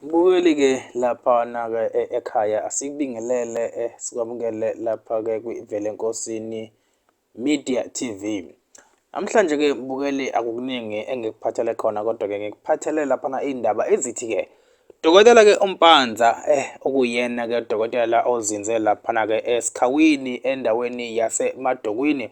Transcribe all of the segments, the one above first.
Mbukeli-ke laphana-ke ekhaya asikubingelele sikwamukele lapha-ke kwiVelenkosini Media TV. Namhlanje-ke mbukeli akukuningi engikuphathele khona kodwa-ke ngikuphathele laphana iy'ndaba ezithi-ke Dokotela-ke uMpanza okuyena-ke dokotela ozinze laphana-ke eSikhawini endaweni yaseMadokwini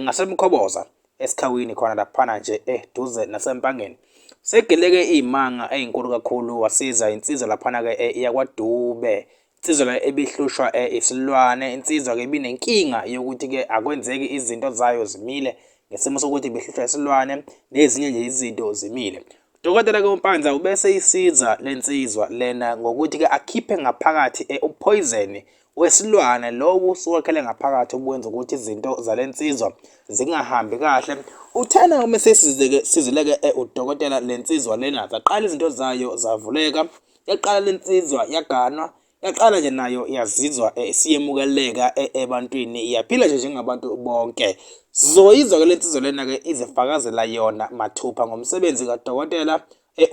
ngaseMkhoboza eSikhawini khona laphana nje eduze naseMpangeni. Segileke iy'manga ey'nkulu kakhulu wasiza insizwa laphana-ke yakwaDube. Insizwa le ebihlushwa isilwane, insizwa-ke ibinenkinga yokuthi-ke akwenzeki izinto zayo zimile ngesimo sokuthi ibihlushwa isilwane nezinye nje izinto zimile. Dokotela-ke uMpanza ubese isiza le nsizwa lena ngokuthi-ke akhiphe ngaphakathi uphoyizeni wesilwane lowo usuwakhele ngaphakathi obuwenza ukuthi izinto zale nsizwa zingahambi kahle. Uthena uma sesizeke sizileke eh, udokotela le nsizwa lena zaqala izinto zayo zavuleka, yaqala le nsizwa yaganwa, yaqala nje nayo yazizwa eh, isiyemukeleka eh, ebantwini yaphila nje njengabantu bonke. Sizoyizwa-ke le nsizwa lena-ke izifakazela yona mathupha ngomsebenzi kadokotela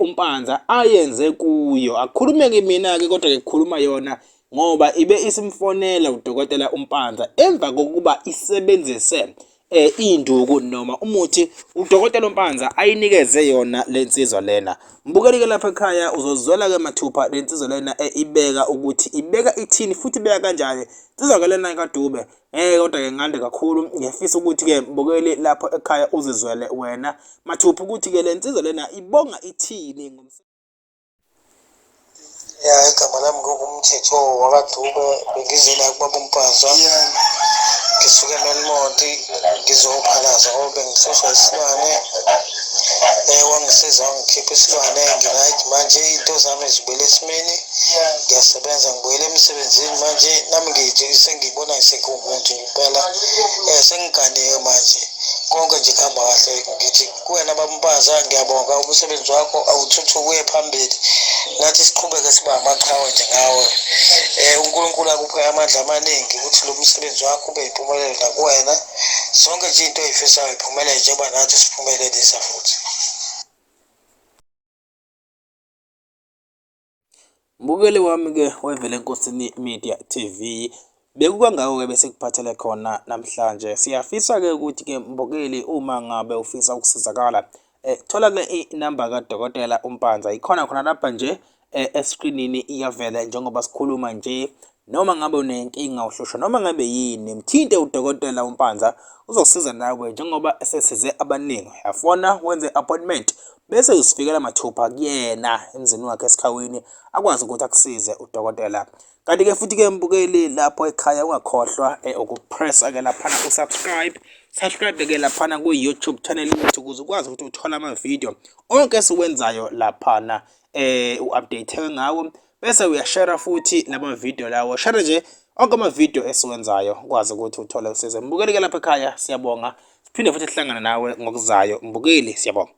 uMpanza ayenze kuyo. Akukhulumeki mina-ke kodwa-ke kukhuluma yona ngoba ibe isimfonela udokotela uMpanza emva kokuba isebenzise induku noma umuthi udokotela uMpanza ayinikeze yona le nsizwa lena. Mbukeli-ke lapha ekhaya uzozwela-ke mathupha le nsizwa lena ibeka ukuthi ibeka ithini futhi ibeka kanjani. Insizwa-ke lena kaDube Ngeke kodwa-ke ngande kakhulu ngiyafisa ukuthi-ke mbukeli lapho ekhaya uzizwele wena mathupha ukuthi-ke le nsizwa lena ibonga ithini. Ya, igama lami ngingumthetho wakaDube, bengize la kubaba uMpanza. Ngisuke eMelmonti ngizophalaza ngoba bengihlushwa isilwane. Wangisiza wangikhipha isilwane, ngi-right manje, iy'nto zami zibuyele esimeni. Ngiyasebenza ngibuyele emsebenzini manje nami ngithi sengiyibona sengiwumuntu impela um sengiganiwe manje konke nje kuhamba kahle ngithi kuwena baba ngiyabonga umsebenzi wakho awuthuthuke uye phambili nathi siqhubeke siba amaqhawe nje ngawe um unkulunkulu akuphe amandla amaningi ukuthi lo msebenzi wakho ube yimpumelelo nakuwena zonke nje into oyifisayo iphumelele njengoba nathi siphumelelisa futhi. Mbukeli wami-ke wevele Enkosini Media TV, bekukangako-ke besikuphathele khona namhlanje. Siyafisa-ke ukuthi-ke mbukeli uma ngabe ufisa ukusizakala, thola-ke inamba kadokotela uMpanza, ikhona khona lapha nje eskrinini iyavela njengoba sikhuluma nje. Noma ngabe unenkinga uhlushwa noma ngabe yini, mthinte udokotela uMpanza uzokusiza nawe njengoba esesize abaningi. Uyafona wenze appointment bese uzifikela mathupha kuyena emzini wakhe esikhawini akwazi ukuthi akusize udokotela. Kanti-ke futhi-ke mbukeli lapho ekhaya ungakhohlwa ukupressa-ke laphana usubscribe subscribe-ke laphana ku-YouTube channel yethu ukuze ukwazi ukuthi uthole amavidiyo onke esiwenzayo laphana u-update ngawo bese uyashare futhi lama video lawo share nje onke ama video esiwenzayo ukwazi ukuthi uthole usizo mbukeli ke lapha ekhaya siyabonga siphinde futhi sihlangane nawe ngokuzayo mbukeli siyabonga.